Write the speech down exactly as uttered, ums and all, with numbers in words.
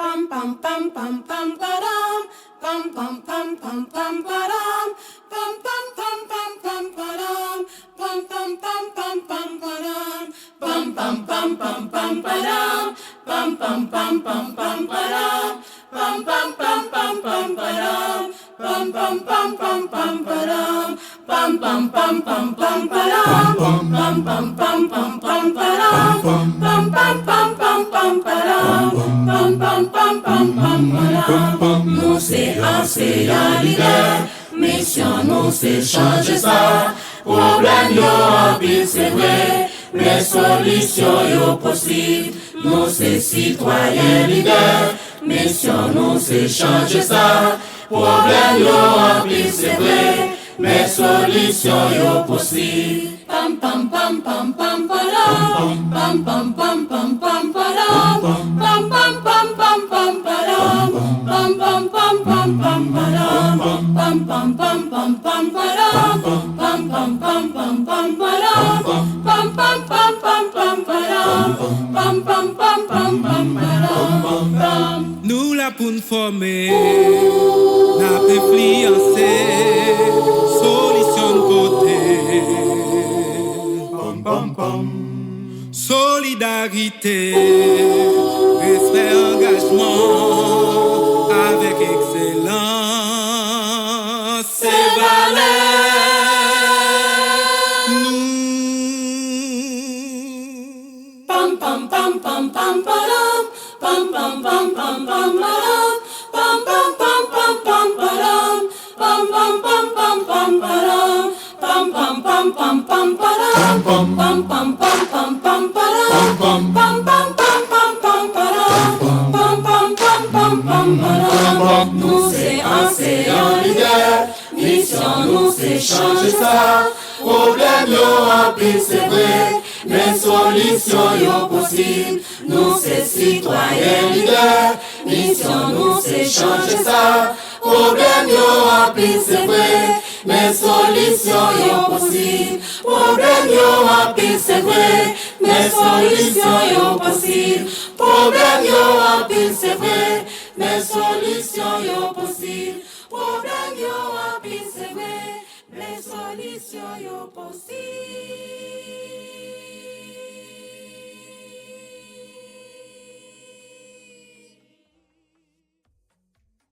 Pam pam pam pam pam padam. Pam pam pam pam pam padam. Pam pam pam pam pam padam. Pam pam pam pam pam padam. Pam pam pam pam pam padam. Pam pam pam pam pam padam. Pam pam pam pam pam padam. Pam pam pam pam pam padam. Pam pam pam pam pam padam. Pam pam pam pam pam padam. Pam pam pam pam pam padam. Pam pam pam pam pam padam. Nou se anseyan lidè. Misyon nou se chanje sa. Pwoblèm yo anpil, se vre, men solisyon yo posib. Nou se sitwayen lidè. Misyon nou se chanje sa. Pwoblèm yo anpil, se vre, men solisyon yo posib. Pam pam pam pam pam padam. Pam pam pam pam pam padam. Pam pam pam pam pam padam. Pam pam pam pam pam padam. Pam pam pam pam pam padam. Pam pam pam pam pam padam. Pam pam pam pam pam padam. Pam pam pam pam pam padam. Pam. Nou la pou n fòme, n ap enfliyanse, solisyon n pote. Pam pam pam. Solidarite, respè, angajman, avèk ekselans. Se valè nou. Pam pam pam pam pam padam. Pam pam pam pam pam padam. Pam pam pam pam pam padam. Pam pam pam pam pam padam. Pam pam pam pam pam padam. Pam pam pam pam pam padam. Pam pam pam pam pam padam. Pam pam pam pam pam padam. Nou se anseyan lidè. Misyon nou se chanje sa. Pwoblèm yo anpil, se vre, men solisyon yo posib. Nou se sitwayen lidè. Misyon nou se chanje sa. Pwoblèm yo anpil, se vre, men solisyon yo posib. Pwoblèm yo anpil, se vre, men solisyon yo posib. Pwoblèm yo anpil, se vre, men solisyon yo posib. Pwoblèm yo anpil, se vre, men solisyon yo posib.